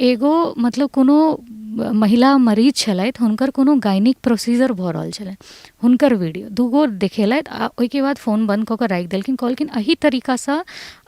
एगो मतलब कोनो महिला मरीज छलथि, हुनकर कोनो गायनिक प्रोसीजर भऽ रहल छलनि, हुनकर वीडियो दूगो देखेलथि आ ओहिके बाद फोन बन्द कऽ कऽ राखि देलखिन। कहलखिन एहि तरीकासँ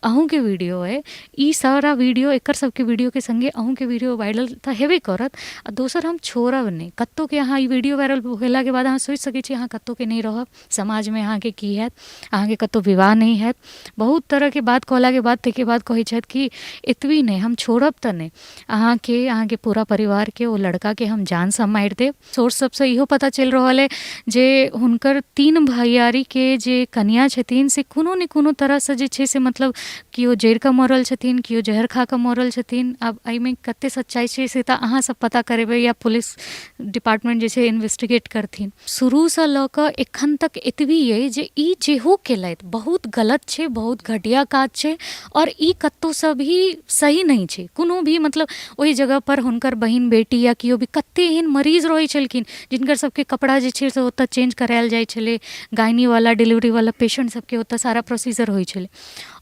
अहूँके वीडियो अइ, ई सारा वीडियो एकर सबके वीडियोके सङ्गे अहूँके वीडियो वायरल तऽ हेबे करत आ दोसर हम छोड़ब नहि कतहुके। अहाँ ई वीडियो वायरल भेलाके बाद अहाँ सोचि सकै छी अहाँ कतहुके नहि रहब, समाजमे अहाँके की हैत, अहाँके कतहु विवाह नहि हैत। बहुत तरहके बात कहलाके बाद ताहिके बाद कहै छथि कि एतबी नहि, हम छोड़ब तऽ नहि अहाँके, अहाँके पूरा परिवारके, ओ लड़काके हम जानसँ मारि देब। सोर्स सबसँ इहो पता चलि रहल अइ जे हुनकर तीन भैआरीके जे कनिआँ छथिन से कोनो ने कोनो तरहसँ जे छै से मतलब केओ जरिकऽ मरल छथिन, केओ जहर खा कऽ मरल छथिन। आब एहिमे कतेक सच्चाइ छै से तऽ अहाँसब पता करेबै या पुलिस डिपार्टमेन्ट जे छै इन्वेस्टिगेट करथिन। शुरूसँ लऽ कऽ एखन तक एतबी अइ जे ई जेहो केलथि बहुत गलत छै, बहुत घटिया काज छै आओर ई कतहुसँ भी सही नहि छै कोनो भी। मतलब ओहि जगहपर हुनकर बहिन, बेटी या केओ भी, कतेक एहन मरीज रहै छलखिन जिनकर सबके कपड़ा जे छै से ओतऽ चेंज करायल जाइ छलै, गाइनीवला, डिलीवरीवला पेशेन्ट सबके ओतऽ सारा प्रोसीजर होइ छलै।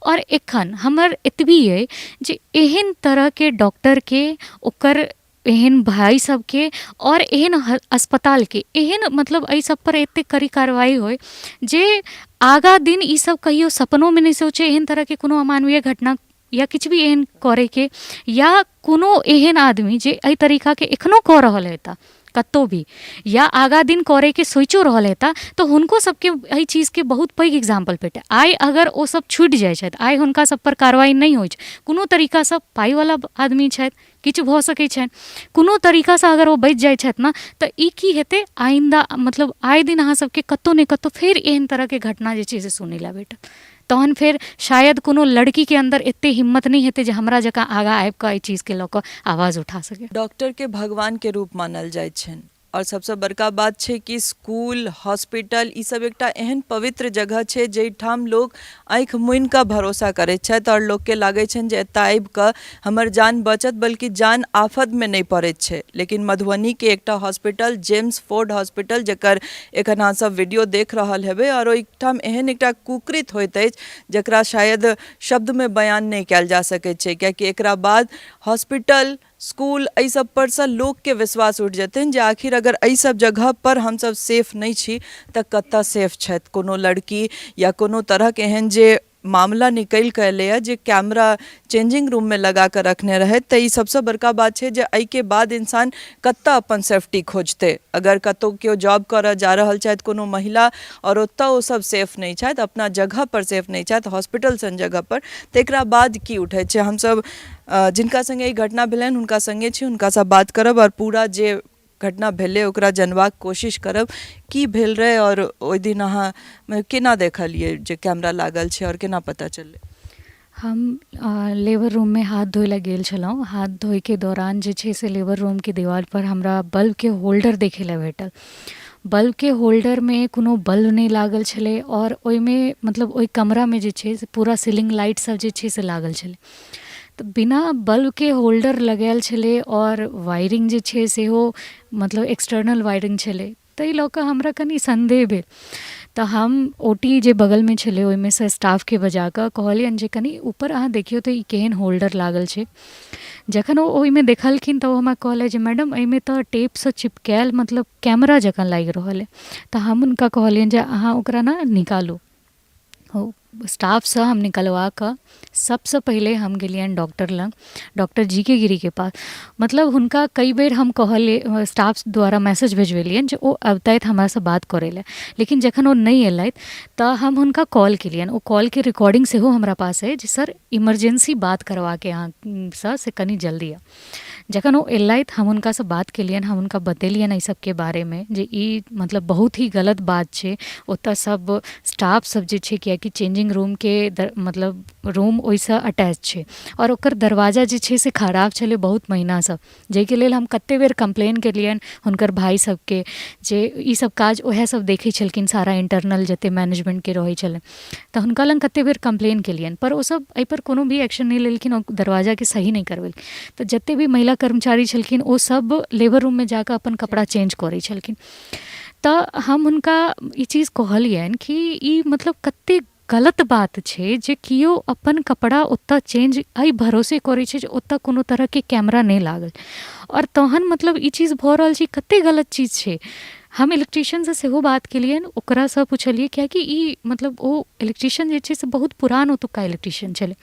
आओर एखन हमर एतबी अइ जे एहन तरहके डॉक्टरके, ओकर एहन भाइ सबके आओर एहन अस्पतालके, एहन मतलब एहि सबपर एतेक कड़ी कार्रवाइ होइ जे आगाँ दिन ईसब कहिओ सपनोमे नहि सोचै एहन तरहके कोनो अमानवीय घटना या किछु भी एहन करैके, या कोनो एहन आदमी जे एहि तरीकाके एखनहु कऽ रहल हेता कतहु भी या आगाँ दिन करैके सोचिओ रहल हेता, तऽ हुनको सबके एहि चीजके बहुत पैघ एग्जाम्पल भेटै। आइ अगर ओसब छुटि जाइ छथि, आइ हुनका सबपर कार्रवाइ नहि होइ छै कोनो तरीकासँ, पाइवला आदमी छथि, किछु भऽ सकै छनि कोनो तरीकासँ, अगर ओ बचि जाइ छथि ने तऽ ई की हेतै आइन्दा, मतलब आइ दिन अहाँ सबके कतहु ने कतहु फेर एहन तरहके घटना जे छै से सुनै लए भेटत। तहन फेर शायद कोनो लड़कीके अन्दर एते हिम्मत नहि हेतै जे हमरा जकाँ आगाँ आबि कऽ एहि चीजके लऽ कऽ आवाज उठा सकै। डॉक्टरके भगवानके रूप मानल जाइत छनि आओर सबसँ बड़का बात छै कि स्कूल, हॉस्पिटल ई सब एकटा एहन पवित्र जगह छै जाहिठाम लोक आँखि मुनि कऽ भरोसा करैत छथि आओर लोकके लागै छनि जे एतऽ आबि कऽ हमर जान बचत, बल्कि जान आफतमे नहि पड़ैत छै। लेकिन मधुबनीके एकटा हॉस्पिटल, जेम्स फोर्ड हॉस्पिटल, जकर एखन अहाँ सब वीडियो देख रहल हेबै, आओर ओहिठाम एहन एकटा कुकृत होइत अछि जकरा शायद शब्दमे बयान नहि कयल जा सकैत छै, कियाकि एकरा बाद हॉस्पिटल, स्कूल एहि सब परसँ लोकके विश्वास उठि जेतनि जे आखिर अगर एहि सब जगहपर हमसब सेफ नहि छी तऽ कतऽ सेफ छथि। कोनो लड़की या कोनो तरहक एहन जे मामला निकलि कऽ एलैए जे कैमरा चेंजिंग रूममे लगा कऽ रखने रहथि, तऽ ई सबसँ बड़का बात छै जे एहिके बाद इंसान कतऽ अपन सेफ्टी खोजतै। अगर कतहु केओ जॉब करऽ जा रहल छथि कोनो महिला आओर ओतऽ ओ सब सेफ नहि छथि, अपना जगहपर सेफ नहि छथि, हॉस्पिटल सन जगहपर, तऽ एकरा बाद की उठै छै? हमसब जिनका सङ्गे ई घटना भेलनि हुनका सङ्गे छी, हुनकासँ बात करब आओर पूरा जे घटना भेलै ओकरा जनबाक कोशिश करब, की भेल रहै आओर ओहि दिन अहाँ केना देखलियै जे कैमरा लागल छै आओर केना पता चललै? हम लेबर रूममे हाथ धोइ लए गेल छलहुँ। हाथ धोइके दौरान जे छै से लेबर रूमके दीवारपर हमरा बल्बके होल्डर देखै लए भेटल। बल्बके होल्डरमे कोनो बल्ब नहि लागल छलै आओर ओहिमे मतलब ओहि कमरामे जे छै से पूरा सीलिंग लाइट सब जे छै से लागल छलै। तऽ बिना बल्बके होल्डर लगायल छलै आओर वायरिंग जे छै सेहो मतलब एक्सटर्नल वायरिंग छलै, ताहि लऽ कऽ हमरा कनि सन्देह भेल। तऽ हम ओ टी जे बगलमे छलै ओहिमे सँ स्टाफके बजा कऽ कहलियनि जे कनि ऊपर अहाँ देखियौ तऽ ई केहन होल्डर लागल छै। जखन ओ ओहिमे देखलखिन तऽ ओ हमरा कहलथि जे मैडम, एहिमे तऽ टेपसँ चिपकायल मतलब कैमरा जकाँ लागि रहल अइ। तऽ हम हुनका कहलियनि जे अहाँ ओकरा ने निकालू। ओ स्टाफसँ हम निकलवा कऽ सबसँ पहिले हम गेलियनि डॉक्टर लग, डॉक्टर जी के गिरीके पास। मतलब हुनका कई बेर हम कहलियै, स्टाफ द्वारा मैसेज भेजबेलियनि जे ओ अबतथि हमरासँ बात करै लए, लेकिन जखन ओ नहि एलथि तऽ हम हुनका कॉल केलियनि। ओ कॉलके रिकॉर्डिंग सेहो हमरा पास अइ जे सर, इमरजेंसी बात करबाके अहाँसँ, से कनि जल्दी आउ। जखन ओ एलथि, हम हुनकासँ बात केलियनि, हम हुनका बतेलियनि एहि सबके बारेमे जे ई मतलब बहुत ही गलत बात छै। ओतऽ सब स्टाफ सब जे छै, कियाकि चेंजिंग रूमके मतलब रूम ओहिसँ अटैच छै आओर ओकर दरवाजा जे छै से खराब छलै बहुत महीनासँ, जाहिके लेल हम कते बेर कम्प्लेन केलियनि हुनकर भाय सबके जे ई सब काज ओएह सब देखै छलखिन, सारा इंटरनल जते मैनेजमेन्टके रहै छलै। तऽ हुनका लग कते बेर कम्प्लेन केलियनि, पर ओसब एहिपर कोनो भी एक्शन नहि लेलखिन, ओ दरवाजाके सही नहि करबेलखिन। तऽ जते भी महिला कर्मचारी छलखिन ओ सब लेबर रूममे जाकऽ अपन कपड़ा चेंज करै छलखिन। तऽ हम हुनका ई चीज कहलियनि कि ई मतलब कते गलत बात छै जे केओ अपन कपड़ा ओतऽ चेंज एहि भरोसे करै छै जे ओतऽ कोनो तरहके कैमरा नहि लागल। आओर तहन मतलब ई चीज भऽ रहल छै, कते गलत चीज छै। हम इलेक्ट्रिशियनसँ सेहो बात केलियनि, ओकरासँ पुछलियै, कियाकि ई मतलब ओ इलेक्ट्रिशियन जे छै से बहुत पुरान ओतुका इलेक्ट्रिशियन छलै,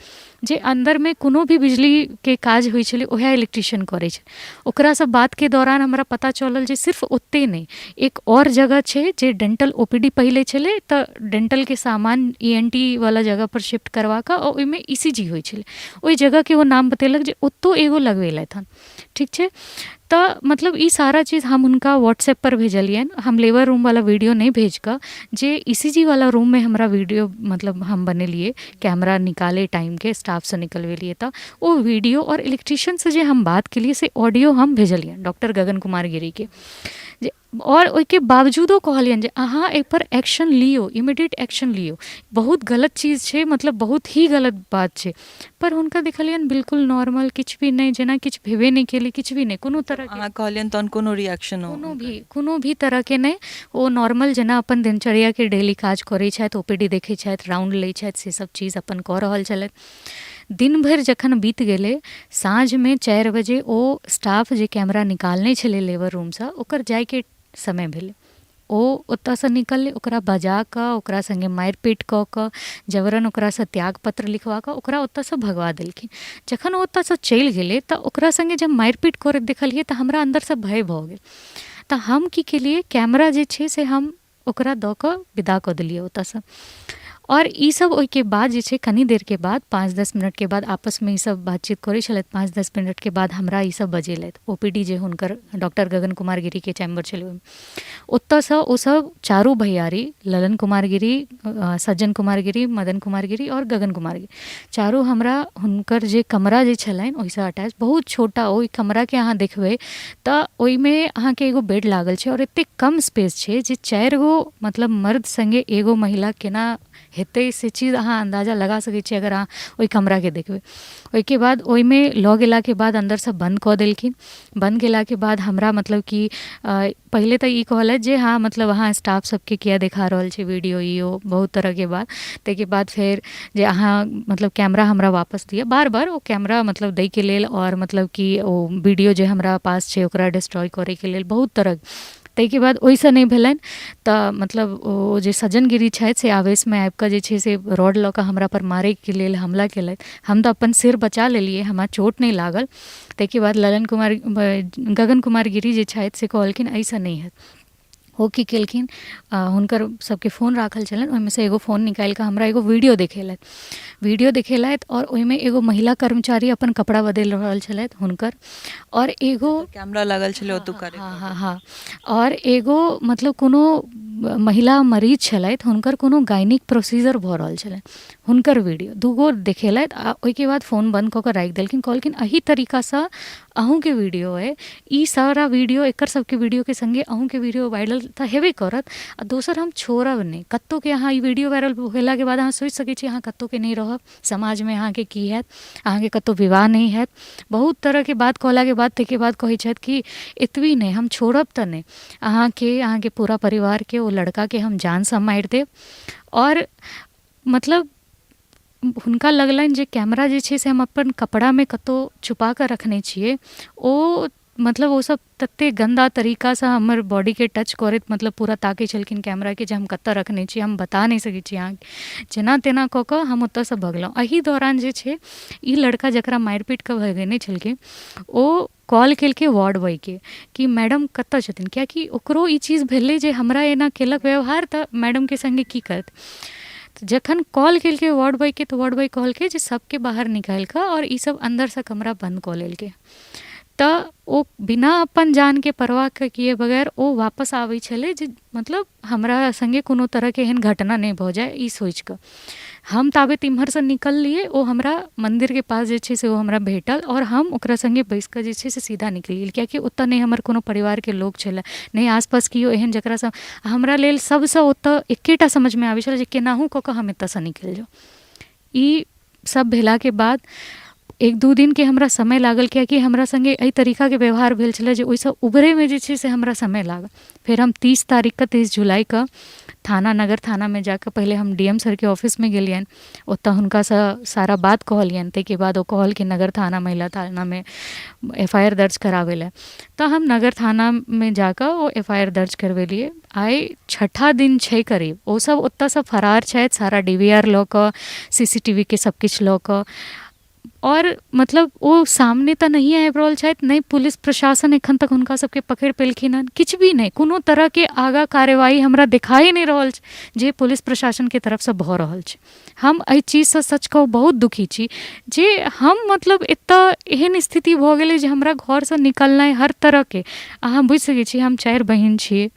जे अन्दरमे कोनो भी बिजलीके काज होइ छलै उएह इलेक्ट्रिशियन करै छलै। ओकरासँ बातके दौरान हमरा पता चलल जे सिर्फ ओतहि नहि, एक आओर जगह छै जे डेंटल ओ पी डी पहिले छलै, तऽ डेंटलके सामान ई एन टी वला जगहपर शिफ्ट करवा कऽ ओहिमे ई सी जी होइ छलै। ओहि जगहके ओ नाम बतेलक जे ओतहु एगो लगबेलथि हन। ठीक छै, तऽ मतलब ई सारा चीज हम हुनका व्हाट्सएपपर भेजलियनि। हम लेबर रूमवला वीडियो नहि भेज कऽ जे ई सी जी वला रूममे हमरा वीडियो मतलब हम बनेलियै, कैमरा निकालै टाइमके स्टाफसँ निकलबेलियै, तऽ ओ वीडियो आओर इलेक्ट्रिशियनसँ जे हम बात केलियै से ऑडियो हम भेजलियनि डॉक्टर गगन कुमार गिरीके जे। आओर ओहिके बावजूदो कहलियनि जे अहाँ एहिपर एक्शन लियौ, इमीडिएट एक्शन लियौ, बहुत गलत चीज छै, मतलब बहुत ही गलत बात छै। पर हुनका देखलियनि बिल्कुल नॉर्मल, किछु भी नहि, जेना किछु भेबे नहि केलै, किछु भी नहि, कोनो तरहके। अहाँ कहलियनि तहन कोनो रिएक्शन? कोनो भी तरहके नहि। ओ नॉर्मल जेना अपन दिनचर्याके डेली काज करै छथि, ओ पी डी देखै छथि, राउंड लै छथि, से सब चीज अपन कऽ रहल छलथि। दिन भरि जखन बीत गेलै, साँझमे 4 बजे ओ स्टाफ जे कैमरा निकालने छलै लेबर रूमसँ, ओकर जाइके समय भेलै। ओ ओतऽसँ निकललै, ओकरा बजा कऽ, ओकरा सङ्गे मारि पीट कऽ कऽ, जबरन ओकरासँ त्याग पत्र लिखवा कऽ ओकरा ओतऽसँ भगवा देलखिन। जखन ओ ओतऽसँ चलि गेलै तऽ ओकरा सङ्गे जब मारि पीट करैत देखलियै तऽ हमरा अन्दरसँ भय भऽ गेल। तऽ हम की केलियै, कैमरा जे छै से हम ओकरा दऽ कऽ विदा कऽ देलियै ओतऽसँ। आओर ईसब ओहिके बाद जे छै कनी देरके बाद, 5-10 मिनटके बाद आपसमे ईसब बातचीत करै छलथि। 5-10 मिनटके बाद हमरा ईसब बजेलथि ओ पी डी जे हुनकर डॉक्टर गगन कुमार गिरीके चैम्बर छलै ओहिमे। ओतऽसँ ओसब चारू भैयारी, ललन कुमार गिरी, सज्जन कुमार गिरी, मदन कुमार गिरी आओर गगन कुमार गिरी, चारू हमरा हुनकर जे कमरा जे छलनि ओहिसँ अटैच बहुत छोटा, ओहि कमराके अहाँ देखबै तऽ ओहिमे अहाँके एगो बेड लागल छै आओर एतेक कम स्पेस छै जे चारि गो मतलब मर्द सङ्गे एगो महिला केना हेतै, से चीज अहाँ अन्दाजा लगा सकै छियै अगर अहाँ ओहि कमराके देखबै। ओहिके बाद ओहिमे लऽ गेलाके बाद अन्दरसँ बन्द कऽ देलखिन। बन्द केलाके बाद हमरा मतलब कि पहिले तऽ ई कहलथि जे हँ, मतलब अहाँ स्टाफ सबके किया देखा रहल छी वीडियो, ई ओ बहुत तरहके बात। ताहिके बाद फेर जे अहाँ मतलब कैमरा हमरा वापस दिअ। बार बार ओ कैमरा मतलब दैके लेल आओर मतलब कि ओ वीडियो जे हमरा पास छै ओकरा डिस्ट्रॉय करैके लेल बहुत तरह। ताहिके बाद ओहिसँ नहि भेलनि तऽ मतलब ओ जे सज्जन गिरी छथि से आवेशमे आबि कऽ जे छै से रॉड लऽ कऽ हमरा पर मारैके लेल हमला केलथि। हम तऽ अपन सिर बचा लेलियै, हमरा चोट नहि लागल। ताहिके बाद ललन कुमार, गगन कुमार गिरी जे छथि से कहलखिन एहिसँ नहि हैत। ओ की केलखिन, हुनकर सबके फोन राखल छलनि, ओहिमे सँ एगो फोन निकालि कऽ हमरा एगो वीडियो देखेलथि। वीडियो देखेलथि आओर ओहिमे एगो महिला कर्मचारी अपन कपड़ा बदलि रहल छलथि हुनकर आओर एगो कैमरा लागल छलै ओतुका। हँ, आओर एगो मतलब कोनो महिला मरीज छलथि, हुनकर कोनो गायनिक प्रोसीजर भऽ रहल छलनि, हुनकर वीडियो, दूगो देखेलथि आ ओहिके बाद फोन बन्द कऽ कऽ राखि देलखिन। कहलखिन एहि तरीकासँ अहूँके वीडियो अइ, ई सारा वीडियो, एकर सबके वीडियोके सङ्गे अहूँके वीडियो वायरल तऽ हेबे करत आ दोसर हम छोड़ब नहि कतहुके। अहाँ ई वीडियो वायरल भेलाके बाद अहाँ सोचि सकै छी, अहाँ कतहुके नहि रहब, समाजमे अहाँके की हैत, अहाँके कतहु विवाह नहि हैत। बहुत तरहके बात कहलाके बाद ताहिके बाद कहै छथि कि एतबी नहि, हम छोड़ब तऽ नहि अहाँके, अहाँके पूरा परिवारके, ओ लड़काके हम जानसँ मारि देब। आओर मतलब हुनका लगलनि जे कैमरा जे छै से हम अपन कपड़ामे कतहु छुपा कऽ रखने छियै। ओ मतलब ओसभ ततेक गन्दा तरीकासँ हमर बॉडीके टच करैत मतलब पूरा ताकै छलखिन कैमराके जे हम कतऽ रखने छी, हम बता नहि सकै छी अहाँके। जेना तेना कऽ कऽ हम ओतऽसँ भगलहुँ। एहि दौरान जे छै ई लड़का जकरा मारि पीट कऽ भगेने छलखिन, ओ कॉल केलकै वार्ड बॉयके कि मैडम कतऽ छथिन, कियाकि ओकरो ई चीज भेलै जे हमरा एना केलक व्यवहार तऽ मैडमके सङ्गे की करत। तऽ जखन कॉल केलकै वार्ड बॉयके तऽ वार्ड बॉय कहलकै जे सबके बाहर निकालि कऽ आओर ई सब अन्दरसँ कमरा बन्द कऽ लेलकै। तऽ ओ बिना अपन जानके परवाह किए बगैर ओ वापस आबै छलै जे मतलब हमरा सङ्गे कोनो तरहके एहन घटना नहि भऽ जाय, ई सोचि कऽ। हम ताबत इम्हरसँ निकललियै, ओ हमरा मन्दिरके पास जे छै से ओ हमरा भेटल आओर हम ओकरा सङ्गे बैसि कऽ जे छै से सीधा निकलि गेलियै, कियाकि ओतऽ नहि हमर कोनो परिवारके लोक छलै, नहि आसपास केओ एहन जकरासँ हमरा लेल सबसँ ओतऽ एकेटा समझमे आबै छलै जे केनाहु कऽ कऽ हम एतऽसँ निकलि जाउ। ई सब भेलाके बाद एक दू दिनके हमरा समय लागल, कियाकि हमरा सङ्गे एहि तरीकाके व्यवहार भेल छलै जे ओहिसँ उबरैमे जे छै से हमरा समय लागल। फेर हम 30 तारीखके 30 जुलाइके थाना, नगर थानामे जाकऽ पहिले हम डी एम सरके ऑफिसमे गेलियनि। ओतऽ हुनकासँ सारा बात कहलियनि। ताहिके बाद ओ कहलखिन नगर थाना, महिला थानामे एफ I R दर्ज कराबै लए। तऽ हम नगर थानामे जाकऽ ओ एफ I R दर्ज करबेलियै। आइ छठा दिन छै करीब, ओसभ ओतऽसँ फरार छथि, सारा डी वी आर लऽ कऽ, सी सी टी वी के सबकिछु लऽ कऽ। आओर मतलब ओ सामने तऽ नहिए आबि रहल छथि, नहि पुलिस प्रशासन एखन तक हुनका सबके पकड़ि पेलखिन हँ, किछु भी नहि। कोनो तरहके आगाँ कार्यवाही हमरा देखाए नहि रहल छै जे पुलिस प्रशासनके तरफसँ भऽ रहल छै। हम एहि चीजसँ सच कहू बहुत दुखी छी जे हम मतलब एतऽ एहन स्थिति भऽ गेलै जे हमरा घरसँ निकलनाइ हर तरहके, अहाँ बुझि सकै छी, हम 4 बहिन छियै,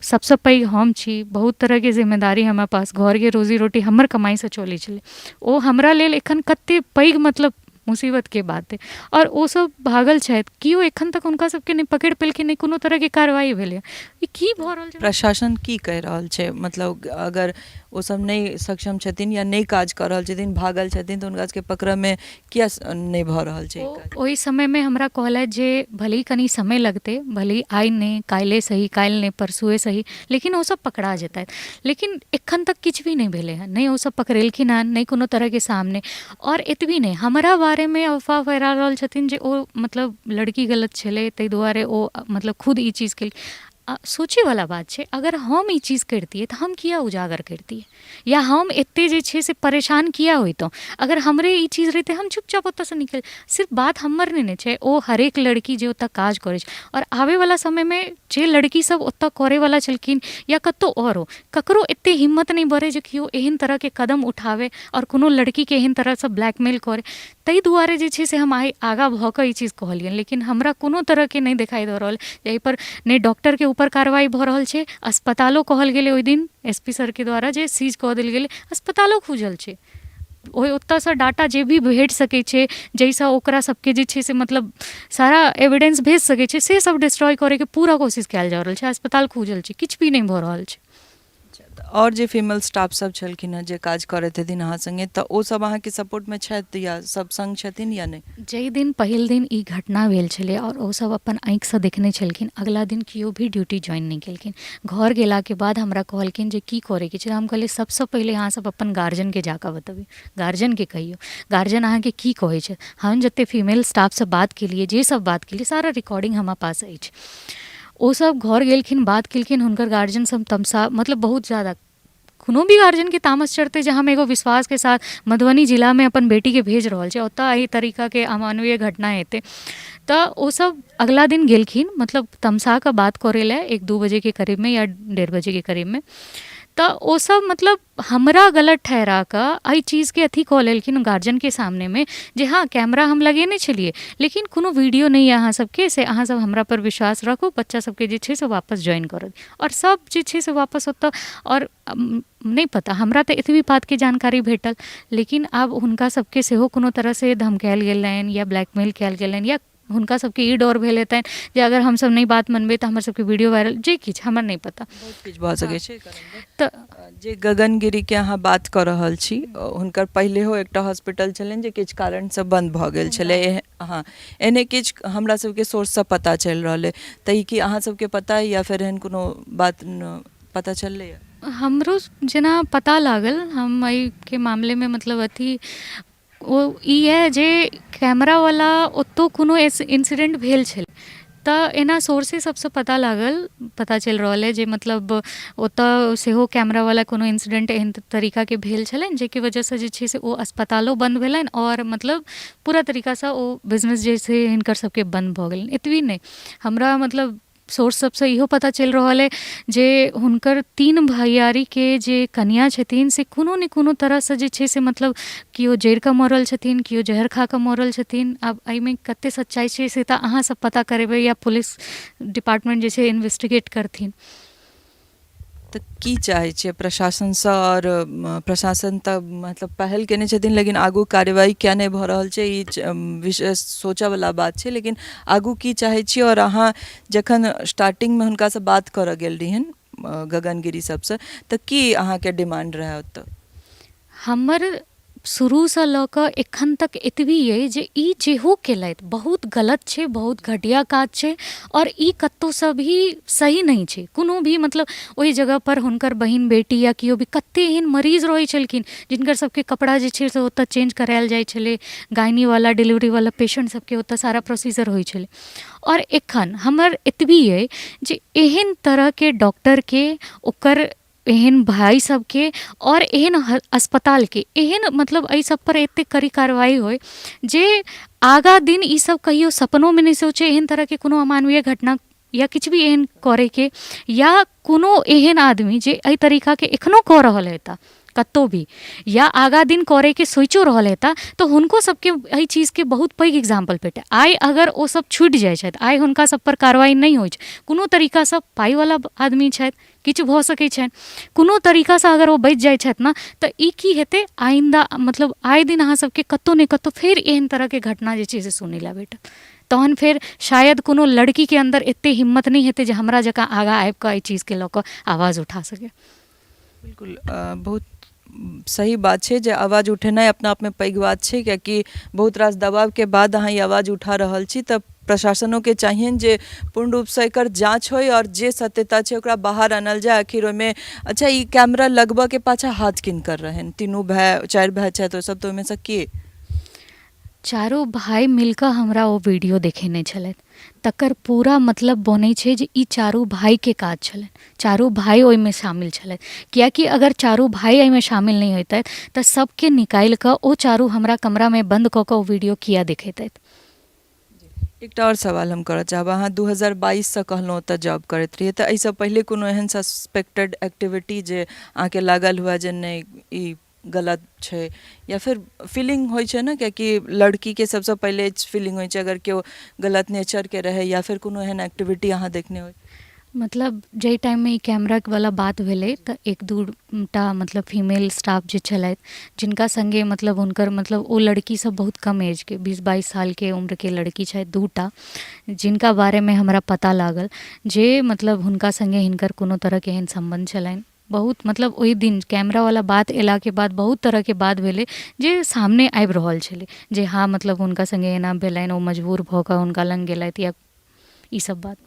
सबसँ पैघ हम छी, बहुत तरहके जिम्मेदारी हमरा पास, घरके रोजी रोटी हमर कमाइसँ चलै छलै। ओ हमरा लेल एखन कते पैघ मतलब मुसीबतके बात अइ। आओर ओसभ भागल छथि, केओ एखन तक हुनका सबके नहि पकड़ि पेलखिन, नहि कोनो तरहके कार्रवाइ भेलै। ई की भऽ रहल छै? प्रशासन की कहि रहल छै? मतलब अगर ओ सब नहि सक्षम छथिन या नहि काज कऽ रहल छथिन, भागल छथिन, तऽ हुनका सबके पकड़ऽमे किया नहि भऽ रहल छै? ओहि समयमे हमरा कहलथि जे भले ही कनि समय लगतै, भले ही आइ नहि काल्हि सही, काल्हि नहि परसुए सही, लेकिन ओसभ पकड़ा जेतथि। लेकिन एखन तक किछु भी नहि भेलै हँ, नहि ओसभ पकड़ेलखिन हँ, नहि कोनो तरहके सामने। आओर एतबी नहि, हमरा बारेमे अफवाह फैला रहल छथिन जे ओ मतलब लड़की गलत छलै, ताहि दुआरे ओ मतलब खुद ई चीज केलकै। सोचैवला बात छै, अगर हम ई चीज करितियै तऽ हम किया उजागर करितियै, या हम एते जे छै से परेशान किया होइतहुँ? अगर हमरे ई चीज रहितै, हम चुपचाप ओतऽसँ निकलि। सिर्फ बात हमर नहि ने छै, ओ हरेक लड़की जे ओतऽ काज करै छै, आओर आबैवला समयमे जे लड़की सब ओतऽ करैवला छलखिन या कतहु आओरो, ककरो एते हिम्मत नहि बढ़ै जे केओ एहन तरहके कदम उठाबै आओर कोनो लड़कीके एहन तरहसँ ब्लैकमेल करै। ताहि दुआरे जे छै से हम आइ आगाँ भऽ कऽ ई चीज कहलियनि। लेकिन हमरा कोनो तरहके नहि देखाइ दऽ रहल जे एहिपर नहि डॉक्टरके ऊपर कार्रवाइ भऽ रहल छै। अस्पतालो कहल गेलै ओहि दिन एस पी सरके द्वारा जे सीज कऽ देल गेलै, अस्पतालो खुजल छै। ओहि ओतऽसँ डाटा जे भी भेट सकै छै, जाहिसँ ओकरा सबके जे छै से मतलब सारा एविडेंस भेज सकै छै, से सब डिस्ट्रॉय करैके पूरा कोशिश कयल जा रहल छै। अस्पताल खुजल छै, किछु भी नहि भऽ रहल छै। आओर जे फीमेल स्टाफ सब छलखिन हेँ जे काज करैत हेथिन अहाँ सङ्गे, तऽ ओ सब अहाँके सपोर्टमे छथि या सब सङ्ग छथिन या नहि? जाहि दिन पहिल दिन ई घटना भेल छलै आओर ओ सब अपन आँखिसँ देखने छलखिन, अगिला दिन केओ भी ड्यूटी ज्वाइन नहि केलखिन। घर गेलाके बाद हमरा कहलखिन जे की करैके छै। हम कहलियै सबसँ पहिले अहाँ सब अपन गार्जियनके जाकऽ बतबियौ, गार्जियनके कहियौ, गार्जियन अहाँके की कहै छै। हम जते फीमेल स्टाफसँ बात केलियै, जे सब बात केलियै, सारा रिकॉर्डिंग हमरा पास अछि। ओ सब घर गेलखिन, बात केलखिन, हुनकर गार्जियन सब तमसा, मतलब बहुत ज्यादा, कोनो भी गार्जियनके तामस चढ़तै जे हम एगो विश्वासके साथ मधुबनी जिलामे अपन बेटीके भेज रहल छी, ओतऽ एहि तरीकाके अमानवीय घटना हेतै। तऽ ओसब अगिला दिन गेलखिन मतलब तमसा कऽ बात करै लए 1-2 बजेके करीबमे या 1:30 बजेके करीबमे। तऽ ओसब मतलब हमरा गलत ठहरा कऽ एहि चीजके अथी कऽ लेलखिन गार्जियनके सामनेमे जे हँ, कैमरा हम लगेने छलियै, लेकिन कोनो वीडियो नहि यऽ अहाँ सबके, से अहाँ सब हमरा पर विश्वास राखू, बच्चा सबके जे छै से वापस ज्वाइन करत। आओर सब जे छै से वापस ओतऽ। आओर नहि पता, हमरा तऽ एतबी बातके जानकारी भेटल, लेकिन आब हुनका सबके सेहो कोनो तरहसँ धमकायल गेलनि या ब्लैकमेल कयल गेलनि, या हुनका सबके ई डर भेल हेतनि जे अगर हमसब नहि बात मनबै तऽ हमर सबके वीडियो वायरल, जे किछु, हमरा नहि पता। बहुत किछु भऽ सकै छै। तऽ जे गगनगिरीके अहाँ बात कऽ रहल छी, हुनकर पहिलेहो एकटा हॉस्पिटल छलनि जे किछु कारणसँ बन्द भऽ गेल छलै। हँ, एहने किछु हमरा सबके सोर्ससँ पता चलि रहल अइ। तऽ ई की अहाँ सबके पता अइ या फेर एहन कोनो बात पता चललैए? हमरो जेना पता लागल, हम एहिके मामलेमे मतलब अथी ओ ई यऽ जे कैमरावला ओतहु कोनो इन्सिडेन्ट भेल छलै, तऽ एना सोर्से सबसँ पता लागल, पता चलि रहल अइ जे मतलब ओतऽ सेहो कैमरावला कोनो इन्सिडेन्ट एहन तरीकाके भेल छलनि, जाहिके वजहसँ जे छै से ओ अस्पतालो बन्द भेलनि आओर मतलब पूरा तरीकासँ ओ बिजनेस जे छै हिनकर सबके बन्द भऽ गेलनि। एतबी नहि, हमरा मतलब सोर्स सबसँ इहो पता चलि रहल अइ जे हुनकर 3 भैयारीके जे कनिआ छथिन से कोनो ने कोनो तरहसँ जे छै से मतलब केओ जरि कऽ मरल छथिन, केओ जहर खा कऽ मरल छथिन। आब एहिमे कते सच्चाइ छै से तऽ अहाँ सब पता करेबै या पुलिस डिपार्टमेंट जे छै इन्वेस्टिगेट करथिन। तऽ की चाहै छियै प्रशासनसँ? आओर प्रशासन तऽ मतलब पहल केने छथिन, लेकिन आगू कार्रवाई किया नहि भऽ रहल छै, ई विशेष सोचऽवला बात छै। लेकिन आगू की चाहै छियै? आओर अहाँ जखन स्टार्टिंगमे हुनकासँ बात करऽ गेल रहियनि गगनगिरी सबसँ, तऽ की अहाँके डिमांड रहै ओतऽ? हमर शुरूसँ लऽ कऽ एखन तक एतबी अइ जे ई जेहो केलथि बहुत गलत छै, बहुत घटिया काज छै आओर ई कतहुसँ भी सही नहि छै। कोनो भी मतलब ओहि जगहपर हुनकर बहिन, बेटी या केओ भी कते एहन मरीज रहै छलखिन जिनकर सबके कपड़ा जे छै से ओतऽ चेंज करायल जाइ छलै, गाइनीवला, डिलीवरीवला पेशेन्ट सबके ओतऽ सारा प्रोसीजर होइ छलै। आओर एखन हमर एतबी अइ जे एहन तरहके डॉक्टरके, ओकर एहन भाइ सबके आओर एहन अस्पतालके, एहन मतलब एहि सबपर एतेक कड़ी कार्रवाइ होइ जे आगाँ दिन ईसब कहिओ सपनोमे नहि सोचै एहन तरहके कोनो अमानवीय घटना या किछु भी एहन करैके, या कोनो एहन आदमी जे एहि तरीकाके एखनहु कऽ रहल हेता कतहु भी या आगाँ दिन करैके सोचिओ रहल हेता, तऽ हुनको सबके एहि चीजके बहुत पैघ एग्जाम्पल भेटै। आइ अगर ओसब छुटि जाइ छथि, आइ हुनका सबपर कार्रवाइ नहि होइ छै कोनो तरीकासँ, पाइवला आदमी छथि, किछु भऽ सकै छनि, कोनो तरीकासँ अगर ओ बचि जाइ छथि ने तऽ ई की हेतै आइन्दा, मतलब आइ दिन अहाँ सबके कतहु ने कतहु फेर एहन तरहके घटना जे छै से सुनै लए भेटत। तहन फेर शायद कोनो लड़कीके अन्दर एते हिम्मत नहि हेतै जे हमरा जकाँ आगाँ आबिकऽ एहि चीजके लऽ कऽ आवाज उठा सकै। बिल्कुल, बहुत सही बात छै जे आवाज उठेनाइ अपना आपमे पैघ बात छै, कियाकि बहुत रास दबावके बाद अहाँ ई आवाज उठा रहल छी, तऽ प्रशासनोके चाहियनि जे पूर्ण रूपसँ एकर जाँच होइ आओर जे सत्यता छै ओकरा बाहर आनल जाय। आखिर ओहिमे अच्छा ई कैमरा लगबऽके पाछाँ हाथ किनकर रहनि? तीनू भाय, चारि भाय छथि ओसभ, तऽ ओहिमेसँ के? चारू भाय मिलकऽ हमरा ओ वीडियो देखेने छलथि, तकर पूरा मतलब बनै छै जे ई चारू भायके काज छलनि, चारू भाय ओहिमे शामिल छलथि। किएकि अगर चारू भाय एहिमे शामिल नहि होइतथि तऽ सबके निकालि कऽ ओ चारू हमरा कमरामे बन्द कऽ कऽ ओ वीडियो किए देखेतथि? एकटा आओर सवाल हम करऽ चाहब। अहाँ 2022सँ कहलहुँ ओतऽ जॉब करैत रहियै, तऽ एहिसँ पहिले कोनो एहन सस्पेक्टेड एक्टिविटी जे अहाँके लागल हुए जे नहि ई गलत छै, या फिर फीलिंग होइ छै ने, कियाकि लड़कीके सबसँ पहिले फीलिंग होइ छै अगर केओ गलत नेचरके रहै, या फिर कोनो एहन एक्टिविटी अहाँ देखने होइ? मतलब जाहि टाइममे ई कैमरावला बात भेलै तऽ एक दू टा मतलब फीमेल स्टाफ जे छलथि जिनका सङ्गे मतलब हुनकर मतलब ओ लड़की सब बहुत कम एजके 20-22 सालके उम्रके लड़की छथि 2 टा, जिनका बारेमे हमरा पता लागल जे मतलब हुनका सङ्गे हिनकर कोनो तरहके एहन सम्बन्ध छलनि। बहुत मतलब ओहि दिन कैमरावला बात अयलाके बाद बहुत तरहके बात भेलै जे सामने आबि रहल छलै जे हँ मतलब हुनका सङ्गे एना भेलनि, ओ मजबूर भऽ कऽ हुनका लग गेलथि या ई सब बात।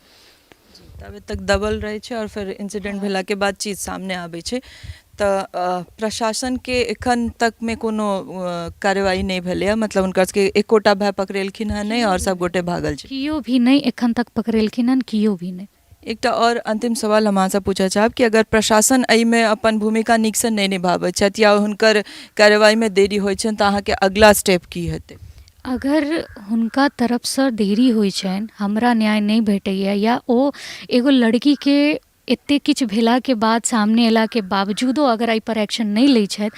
ताबे तक दबल रहै छै आओर फेर इन्सिडेंट भेलाके बाद चीज सामने आबै छै। तऽ प्रशासनके एखन तकमे कोनो कार्रवाई नहि भेलैए, मतलब हुनकर सबके एकोटा भाय पकड़ेलखिन हँ नहि आओर सब गोटे भागल छै? केओ भी नहि एखन तक पकड़ेलखिन हँ, केओ भी नहि। एकटा आओर अन्तिम सवाल हम अहाँसँ पूछऽ चाहब कि अगर प्रशासन एहिमे अपन भूमिका नीकसँ नहि निभाबै छथि या हुनकर कार्रवाईमे देरी होइ छनि तऽ अहाँके अगिला स्टेप की हेतै? अगर हुनका तरफसँ देरी होइ छनि, हमरा न्याय नहि भेटैए, या ओ एगो लड़कीके एतेक किछु भेलाके बाद सामने अयलाके बावजूदो अगर एहिपर एक्शन नहि लै छथि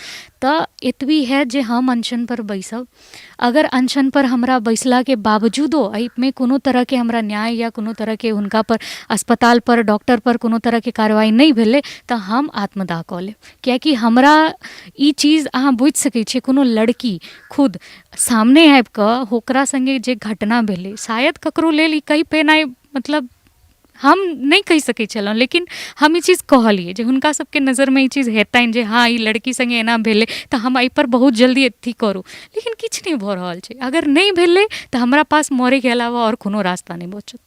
तऽ एतबी हैत जे हम अनशनपर बैसब। अगर अनशनपर हमरा बैसलाके बावजूदो एहिमे कोनो तरहके हमरा न्याय या कोनो तरहके हुनकापर, अस्पतालपर, डॉक्टरपर कोनो तरहके कार्रवाइ नहि भेलै तऽ हम आत्मदाह कऽ लेब। किएकि हमरा ई चीज अहाँ बुझि सकै छियै, कोनो लड़की खुद सामने आबि कऽ ओकरा सङ्गे जे घटना भेलै, शायद ककरो लेल ई कहि पेनाइ मतलब हम नहि कहि सकै छलहुँ, लेकिन हम ई चीज कहलियै जे हुनका सबके नजरिमे ई चीज हेतनि जे हँ ई लड़की सङ्गे एना भेलै तऽ हम एहिपर बहुत जल्दी अथी करू, लेकिन किछु नहि भऽ रहल छै। अगर नहि भेलै तऽ हमरा पास मरैके अलावा आओर कोनो रास्ता नहि बचत।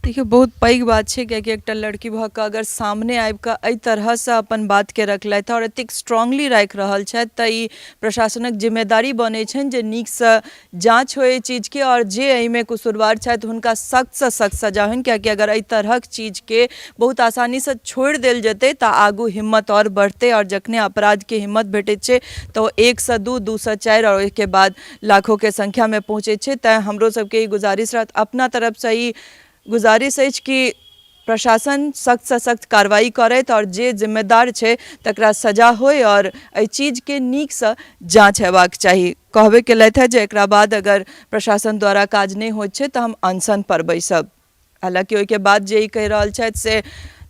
देखियौ, बहुत पैघ बात छै, कियाकि एकटा लड़की भऽ कऽ अगर सामने आबि कऽ एहि तरहसँ अपन बातके रखलथि आओर एतेक स्ट्रांगली राखि रहल छथि तऽ ई प्रशासनक जिम्मेदारी बनै छनि जे नीकसँ जाँच होइ एहि चीजके आओर जे एहिमे कसूरवार छथि हुनका सख्तसँ सख्त सजा होइन, कियाकि अगर एहि तरहक चीजके बहुत आसानीसँ छोड़ि देल जेतै तऽ आगू हिम्मत आओर बढ़तै आओर जखने अपराधके हिम्मत भेटैत छै तऽ ओ 1सँ 2, 2सँ 4 आओर ओहिके बाद लाखोके संख्यामे पहुँचै छै। तैँ हमरो सबके ई गुजारिश रहत, अपना तरफसँ ई गुजारिश अछि कि प्रशासन सख्तसँ सख्त कार्रवाई करथि आओर जे जिम्मेदार छै तकरा सजा होइ आओर एहि चीजके नीकसँ जाँच हेबाक चाही। कहबे केलथि हँ जे एकरा बाद अगर प्रशासन द्वारा काज नहि होइत छै तऽ हम अनशन पर बैसब। हालाँकि ओहिके बाद जे ई कहि रहल छथि से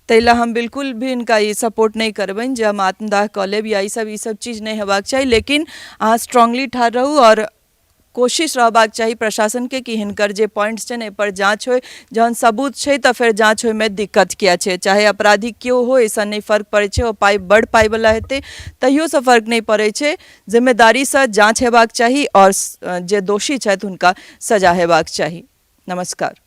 ताहि लए हम बिल्कुल भी हिनका ई सपोर्ट नहि करबनि जे हम आत्मदाह कऽ लेब या ईसब चीज नहि हेबाक चाही, लेकिन अहाँ स्ट्रांगली ठाढ़ रहू आओर कोशिश रहबाक चाही प्रशासनके कि हिनकर जे पॉइंट्स छनि एहिपर जाँच होइ। जहन सबूत छै तऽ फेर जाँच होइमे दिक्कत किया छै? चाहे अपराधी केओ हो, एहिसँ नहि फर्क पड़ै छै। ओ पाइ बड़ पाइवला हेतै तैयोसँ फर्क नहि पड़ै छै। जिम्मेदारीसँ जाँच हेबाक चाही आओर जे दोषी छथि हुनका सजा हेबाक चाही। नमस्कार।